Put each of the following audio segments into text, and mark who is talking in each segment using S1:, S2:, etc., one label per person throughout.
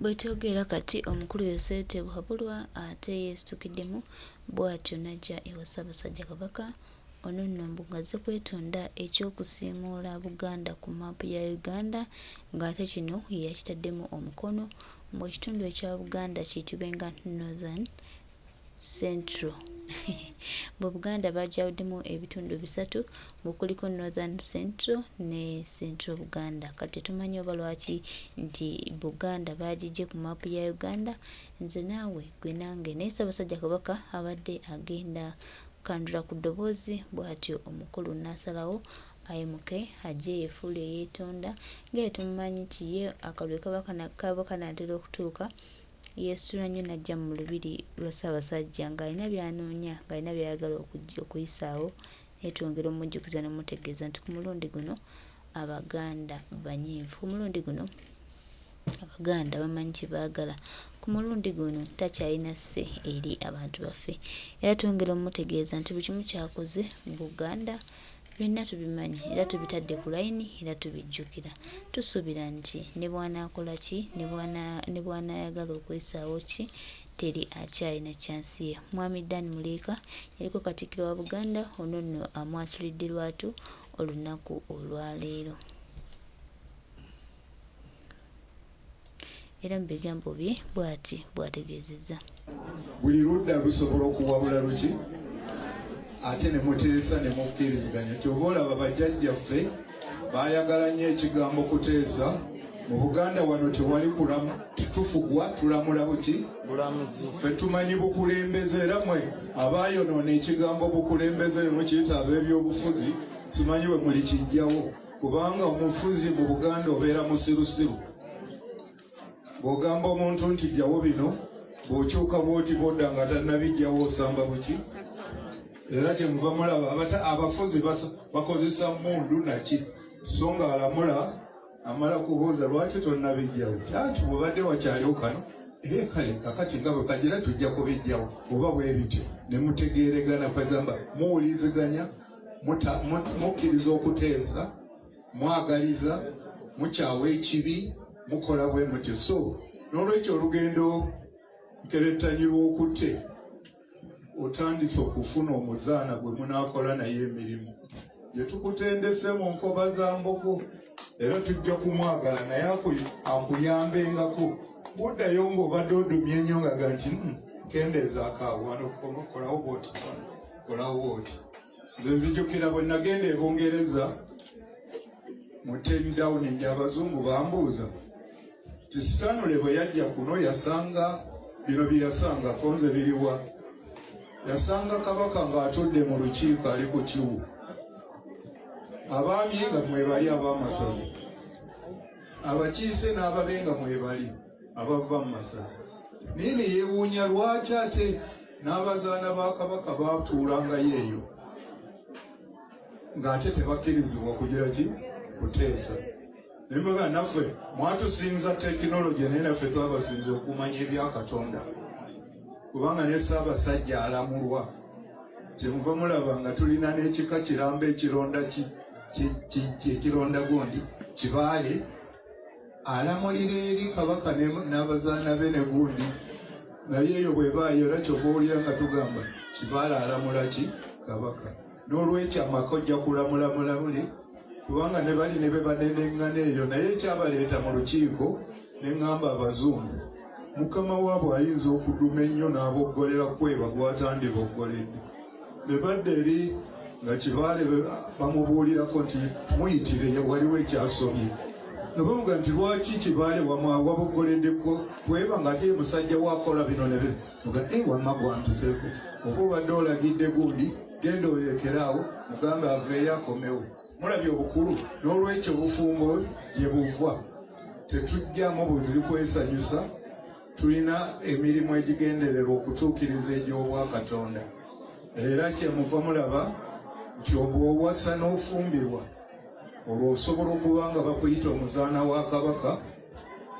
S1: Bwetwogera kati omukulu Yoseri Tibuhaburwa ate yeesitukiddemu bwatyo n'ajja ewa Ssaabasajja Kabaka. Ono nno mbu ng'azze kwetonda eky'okusiimuula Buganda ku maapu ya Uganda ng'ate kino ye yakitaddemu omukono mbu ekitundu ekya Buganda kiyitibwenga Northern Central. Mbu Buganda baagyawuddemu ebitundu bisatu mbu kuliko Northern Central ne Central Buganda. Kati tetumanyi oba lwaki nti Buganda baagiggye ku maapu ya Uganda nze naawe gwe nange naye Ssaabasajja Kabaka abadde agenda kukandula ku ddoboozi bw'atyo omukulu n'asalawo ayimuke ajje yeefuule eyeetonda nga bwe tumumanyi nti ye akalulu kaba kanaatera okutuuka yeesitula nnyo n'ajja mu lubiri lwa Ssaabasajja ng'alina by'anoonya ng'alina by'ayagala okuyisaawo naye twongera omujjukiza n'omutegeeza nti ku mulundi guno Abaganda banyiivu. Ku mulundi guno Abaganda bamanyi kye baagala. Ku mulundi guno takyalina sse eri abantu baffe era twongera omutegeeza nti buli kimu ky'akoze Buganda byonna tubimanyi era tubitadde ku layini era tubijjukira. Tusuubira nti ne bw'anaakola ki ne bw'anaayagala okuyisaawo ki teri akyalina chance ye. Mwami Dan Muliika yaliko Katikkiro wa Buganda ono nno amwatulidde lwatu olunaku olwaleero. Era mu bigambo bye bw'ati bw'ategeezezza.
S2: Buli ludda lusobola okuwabula luki ate ne muteesa ne mukkiriziganya. Kyova olaba bajjajjaffe baayagala nnyo ekigambo kuteesa. Mu Buganda wano tewali kulamu, tufugwa tulamula buki?
S3: Bulamuzi.
S2: Ffe tumanyi bukulembeze, era mwe abaayonoona ekigambo bukulembeze ne mukiyita ab'ebyobufuzi, simanyi bwe mulikijjawo. Kubanga omufuzi mu Buganda obeera musirusiru. Bw'ogamba omuntu nti jjawo bino, bw'okyuka bw'oti bw'odda nga tannabijjawo osamba buki? Era kyemuva mulaba abafuzi bakozesa mmundu naki, so nga alamula amala kubuuza lwaki tonnabijjawo, anti bw'obadde wakyaliwo kano kale kakati nga bwe kagira tujja kubijjawo oba bwe bityo ne mutegeeregana, kwegamba muwuliziganya, mukkiriza okuteesa, mwagaliza, mukyawa ekibi, mukola bwe mutyo. So n'olwekyo olugendo nkerettanyi lw'okutte otandise okufuna omuzaana gwe munaakola naye emirimu gye tukutendese mu nkoba za mbogo, era tujja kumwagala naye akuyambengako. Bw'oddayo ng'obadde odumye nnyo ngaga nti kendeezaako awo wano, kolawo bw'oti, kolawo bw'oti. Nze nzijukira bwe nagenda e Bungereza mu ten Downing, abazungu bambuuza nti Stanley bwe yajja kuno yasanga bino bye yasangako nze biriwa? Yasanga Kabaka ng'atudde mu lukiiko ali ku kiwu, abaami nga mwebali, ab'amasaza, abakiise n'ababe nga mwebali abava mu masaza, naye ne yeewuunya lwaki ate n'abazaana ba Kabaka baatuulangayo eyo ng'ate tebakkirizibwa kugira ki kuteesa. Naye mbaga naffe mwatusinza tekinologi, naye naffe twabasinza okumanya ebya Katonda, kubanga ne Ssaabasajja alamulwa. Kyemuva mulaba nga tulina n'ekika kiramba ekironda ekironda gundi Kibaale alamulira eri Kabaka n'abazaana be ne gundi, naye eyo bwebaayo era kyova owulira nga tugamba Kibaale alamula ki Kabaka. N'olwekyo amaka ojja kulamulamulabuli kubanga ne bali ne be baneneŋŋana eyo, naye ekyabaleeta mu lukiiko ne ŋŋamba abazungu mukama waabwe ayinza okuduma ennyo n'aboggolera kweba gwatandiboggoledde. Ne badda eri nga Kibaale bamubuulirako nti muyitire waliwo ekyasobye, nga bamuga nti lwaki Kibaale waboggoledde kweba ng'ate ye musajja wakola bino ne bino. Muga wamma gwampiseeko oba obadde olagidde gundi genda oyekeraawo mugambe aveeyo akomewo. Mulabye obukulu. N'olwekyo obufumbo gye buva tetujjamu buzi kwesanyusa, tulina emirimu egigendererwa okutuukiriza egy'Obwakatonda. Era kyemuva mulaba nti obw'owasa n'ofumbirwa olwo osobola okuba nga bakuyita omuzaana wa Kabaka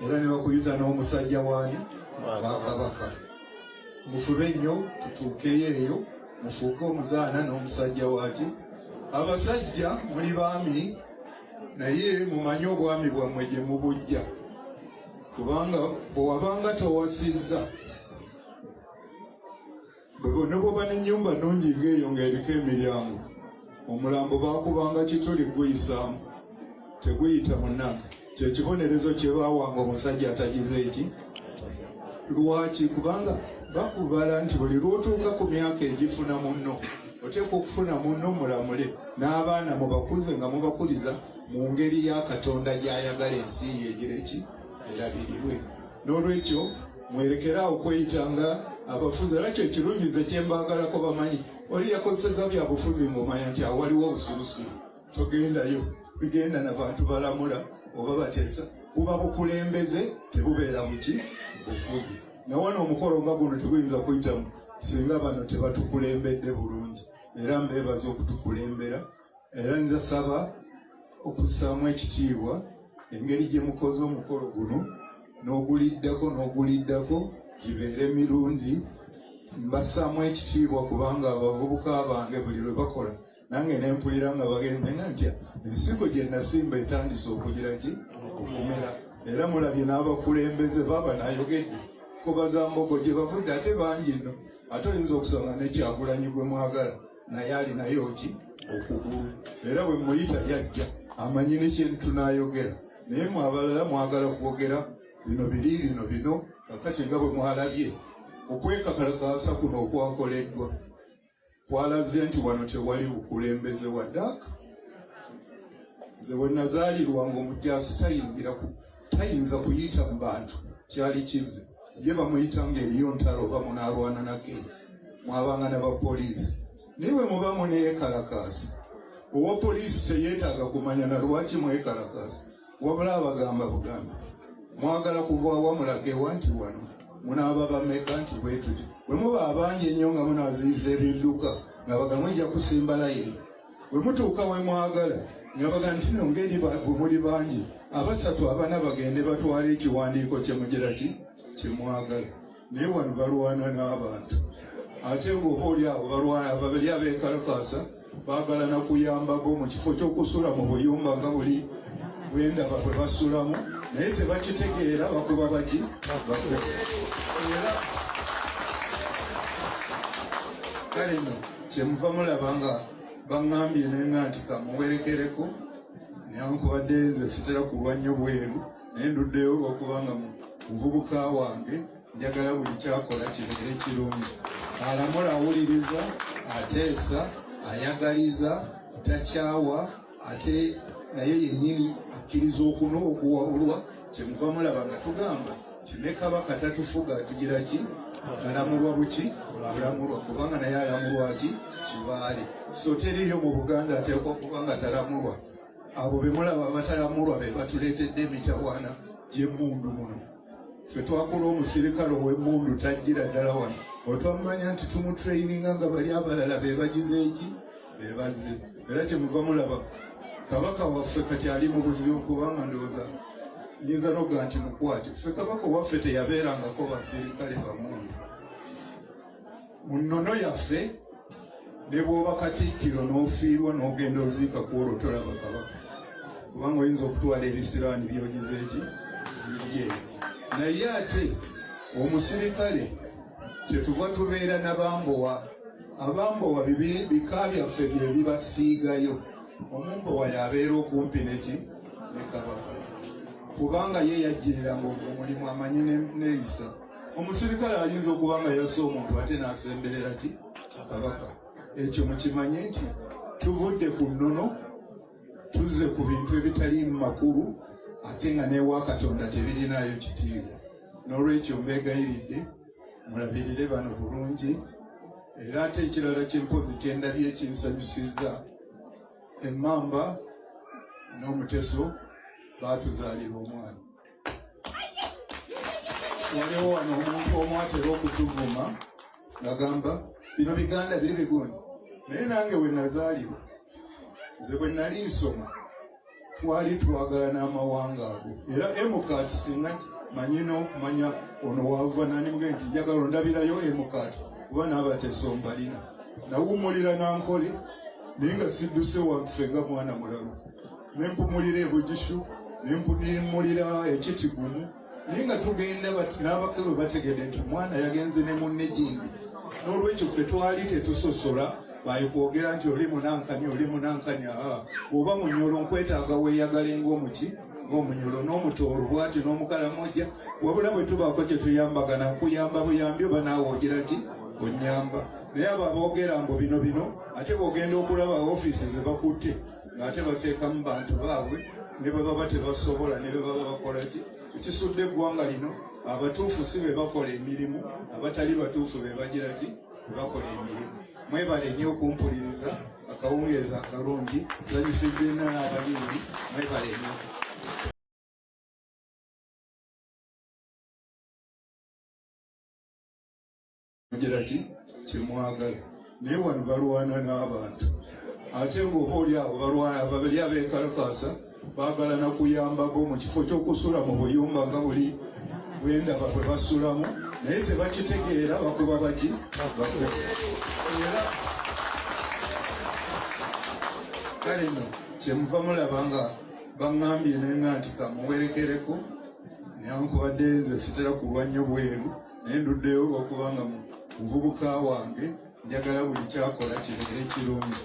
S2: era ne bakuyita n'omusajja waani wa Kabaka. Mufube nnyo tutuukeyo eyo mufuuke omuzaana n'omusajja waaki. Abasajja muli baami, naye mumanye obwami bwammwe gye mubujja. Kubanga bwewabanga towasizza, ne bwoba n'ennyumba nnungi ng'eyo ng'eriko emiryango, omulambo baakubanga kituli guyisaamu, teguyita munnange. Kyekibonerezo kye baawanga omusajja atagize eki. Lwaki? Kubanga bakubala nti buli lw'otuuka ku myaka egifuna munno, oteekwa okufuna munno mulamule n'abaana, mubakuze nga mubakuliza mu ngeri ya Katonda gy'ayagala ensi ye egireki erabirirwe. N'olwekyo mwerekere awo okweyita nga abafuzi. Era kyo ekirungi nze kyembaagalako, bamanyi oli yakozeseza bya bufuzi, ng'omanya nti awo waliwo obusirusiru, togendayo. Bigenda na bantu balamula oba bateesa, buba bukulembeze, tebubeera buki bufuzi. Nawano omukolo nga guno teguyinza kuyitamu singa bano tebatukulembedde bulungi, era mbeebaza okutukulembera. Era nza saba okussaamu ekitiibwa engeri gye mukoze omukolo guno n'oguliddako n'oguliddako gibeere mirungi. Mbassaamu ekitiibwa kubanga abavubuka bange buli lwe bakola nange nempulira nga bagenze nga ntya ensigo gye nasimba etandise okugira ki okumera. Era mulabye n'abakulembeze baba nayogedde kobaza mbogo gye bavudde, ate bangi nno. Ate oyinza okusanga nekyagulanyi gwe mwagala naye alinayo ki okugulu, era bwe muyita yajja amanyi ne kye tunayogera. Naye mwe abalala mwagala kwogera bino biri bino bino. Kakati nga bwe mwalabye okwekakalakaasa kuno okwakoleddwa kwalaze nti wano tewali bukulembeze wa ddaaka. Nze bwe nazaalirwa ng'omujaasi tayinza kuyita mu bantu, kyali kive ye bamuyita ng'eriyo ntalo oba munaalwana nake, mwabanga n'abapoliisi. Naye bwe muba muneekalakaasa, owa poliisi teyeetaaga kumanya na lwaki mwekalakaasa, wabula abagamba bugambi mwagala kuvaawa, mulagewa nti wano munaaba bameka, nti bwe tuti. Bwe muba abangi ennyo nga munaaziyiza ebidduka, nga baga mujja kusimba layini, bwe mutuuka we mwagala nga baga nti no ngeri bwe muli bangi, abasatu abana bagende batwale ekiwandiiko kye mugira ki kye mwagala. Naye wano balwana n'abantu, ate ng'oba oli awo balwana ababiri abeekalakaasa baagala na kuyambako mu kifo ky'okusula mu buyumba nga buli bwendaba bwe basulamu, naye tebakitegeera, bakuba baki bakuba. Era kale nno kyemuva mulaba nga baŋŋambye nenga nti kamuwerekereko, newankubadde nze sitera kulwa nnyo bweru, naye nduddeyo olwokubanga muvubuka wange njagala buli kyakola kibeere kirungi. Alamula, awuliriza, ateesa, ayagaliza, takyawa, ate naye yennyini akkiriza okuna okuwabulwa. Kyemuva mulaba nga tugamba nti ne Kabaka tatufuga, tugira ki alamulwa buki bulamulwa, kubanga naye alamulwa ki Kibaale. So teriyo mu Buganda ateekwa kuba nga talamulwa. Abo bemulaba abatalamulwa be batuleetedde emitawaana gy'emmundu muno. Ffe twakola omusirikale ow'emmundu tajjira ddala wano, otwamanya nti tumutraininga nga bali abalala be bagize eki be bazze. Era kyemuva mulaba Kabaka waffe kati ali mu buzibu, kubanga ndowooza nyinza noga nti mukwate ffe Kabaka waffe teyabeerangako basirikale bamundu mu nnono yaffe. Ne bw'oba Katikkiro n'ofiirwa n'ogenda oziika ku olwo tolaba Kabaka, kubanga oyinza okutwala ebisiraani by'ogize eki bibye. Naye ate omusirikale kyetuva tubeera nabambowa. Abambowa bika byaffe bye bibasiigayo. Omumbowa yabeera okumpi neki ne Kabaka, kubanga ye yajjiriranga ogwo omulimu, amanyi neeyisa. Omusirikale ayinza okuba nga yasse omuntu ate n'asemberera ki Kabaka. Ekyo mukimanye nti tuvudde ku nnono, tuzze ku bintu ebitaliimu makulu, ate nga n'ewa Katonda tebirinaayo kitiibwa. N'olwekyo mbeegayiridde mulabirire bano bulungi. Era ate ekirala kyempozi kyendabye ekinsanyusizza, emmamba n'omuteso baatuzaalira omwana. Waliwo wano omuntu omu atera okutuvuma ngagamba bino Biganda biri bigundi, naye nange we nazaalibwa, nze bwe nali nsoma twali twagala n'amawanga ago. Era emukaati singa manyi n'okumanya ono wava nandimugee nti njagala ondabirayo emukaati, kuba n'abateso mbalina. Nawummulira Nankole naye nga sidduse waffe nga mwana mulalu, nempumulira ebugishu, nempumulira ekitigumu. Naye nga tugenda n'abakulu bategedde nti omwana yagenze ne munne gindi. N'olwekyo ffe twali tetusosola bayikwogera nti oli munankani oli munankani, oba Munyoro nkwetaaga weeyagale ng'omuki ng'Omunyoro n'Omutoolo bwati n'Omukalamojja. Wabula bwe tubaako kye tuyambagana, nkuyamba buyambi oba naawe ogira ki onyamba. Naye abo aboogera mbu bino bino, ate bw'ogenda okulaba ofiisi ze bakutte ng'ate bateekamu bantu baabwe ne bwe baba tebasobola ne bwe baba bakola ki. Ekisudde eggwanga lino, abatuufu si be bakola emirimu, abatali batuufu be bagira ki be bakola emirimu. Mwebale nnyo okumpuliriza. Akawungeezi akalungi. Nsanyusidde nnyo n'abayimbi. Mwebale nnyo. Mugira ki kyemwagala, naye wano balwana n'abantu, ate ng'oba oli awo balwana ababiri abeekalakaasa baagala na kuyambako mu kifo ky'okusula mu buyumba nga buli bwendaba bwe basulamu, naye tebakitegeera. Bakuba baki bakuba. Era kale nno kyemuva mulaba nga baŋŋambye nenga nti kamuwerekereko, newankubadde nze sitera kulwa nnyo bweru, naye nduddeyo olwokubanga muvubuka wange njagala buli kyakola kibeere kirungi.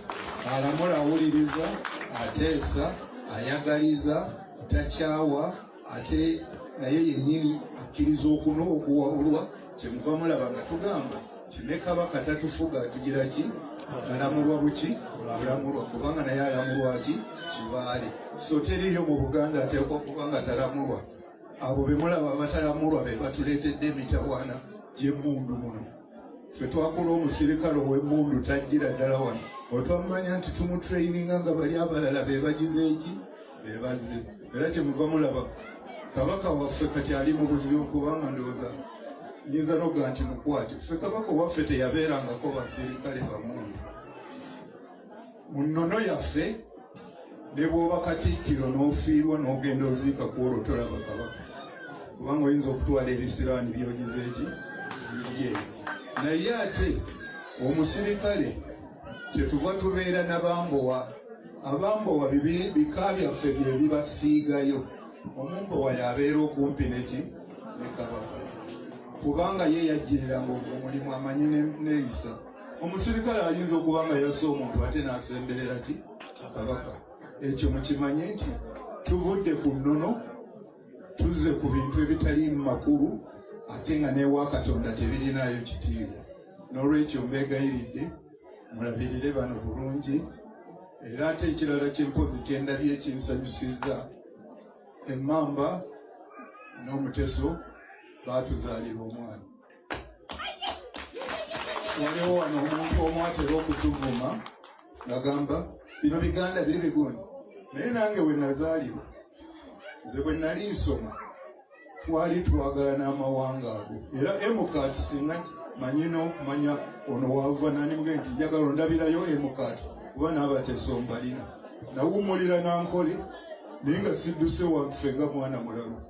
S2: Alamula, awuliriza, ateesa, ayagaliza, takyawa, ate naye yennyini akkiriza okuno okuwabulwa. Kyemuva mulaba nga tugamba nti ne Kabaka tatufuga, tugira ki alamulwa buki bulamulwa, kubanga naye alamulwa ki Kibaale. So teriyo mu Buganda ateekwa kuba nga talamulwa. Abo bemulaba abatalamulwa be batuleetedde emitawaana gy'emmundu muno. Ffe twakola omusirikale ow'emmundu tajjira ddala wano, otwamanya nti tumutraininga nga bali abalala be bagize eki be bazze. Era kyemuva mulaba Kabaka waffe kati ali mu buzibu, kubanga ndowooza nyinza noga nti mukwate ffe Kabaka waffe teyabeerangako basirikale bamundu. Mu nnono yaffe ne bw'oba Katikkiro n'ofiirwa n'ogenda oziika ku olwo tolaba Kabaka, kubanga oyinza okutwala ebisiraani by'ogize eki bibye. Naye ate omusirikale kyetuva tubeera nabambowa. Abambowa bika byaffe bye bibasiigayo. Omumbowa yabeera okumpi neki ne Kabaka, kubanga ye yajjiriranga ogwo omulimu, amanyi neeyisa. Omusirikale ayinza okuba nga yasse omuntu ate n'asemberera ki Kabaka. Ekyo mukimanye nti tuvudde ku nnono, tuzze ku bintu ebitaliimu makulu, ate nga n'ewa Katonda tebirinaayo kitiibwa. N'olwekyo mbeegayiridde mulabirire bano bulungi. Era ate ekirala kyempozi kyendabye ekinsanyusizza, Emmamba n'Omuteso baatuzaalira omwana. Waliwo wano omuntu omu atera okutuvuma ngagamba bino Biganda biri bigundi, naye nange we nazaalibwa, nze bwe nali nsoma twali twagala n'amawanga ago. Era emukat singa manyi n'okumanya ono wava nanimuge nti njagala ondabirayo emukat, kuba n'Abateso mbalina. Nawummulira Nankole, naye nga sidduse waffe nga mwana mulalu,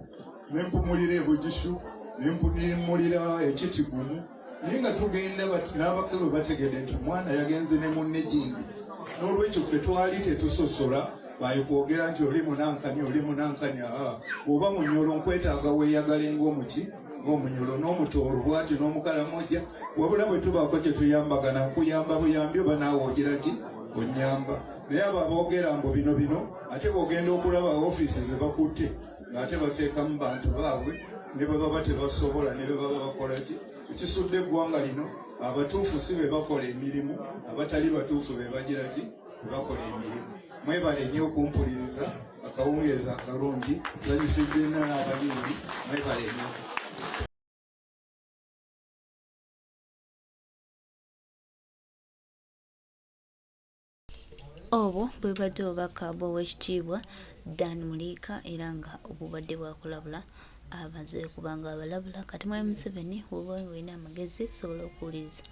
S2: nempumulira ebugishu, nempumulira ekitigumu, naye nga tugenda n'abakulu bategedde nti omwana yagenze ne munne gindi. N'olwekyo ffe twali tetusosola bayikwogera nti oli munankani oli munankani, oba Munyoro nkwetaaga weeyagale ng'omuki ng'Omunyoro n'Omutoolo bwati n'Omukalamojja. Wabula bwe tubaako kye tuyambagana, nkuyamba buyambi oba naawe ogira ki onyamba. Naye abo aboogera mbu bino bino, ate bw'ogenda okulaba ofiisi ze bakutte ng'ate bateekamu bantu baabwe ne bwe baba tebasobola ne bwe baba bakola ki. Ekisudde eggwanga lino, abatuufu si be bakola emirimu, abatali batuufu be bagira ki be bakola emirimu. Mwebale nnyo okumpuliriza. Akawungeezi akalungi. Nsanyusidde nnyo n'abayimbi. Mwebale nnyo.
S1: Obwo bwebadde obubaka bw'Oweekitiibwa Dan Muliika, era nga obubadde bwakulabula amaze okuba nga abalabula. Kati Mwami Museveni, woba olina amagezi osobola okuwuliriza.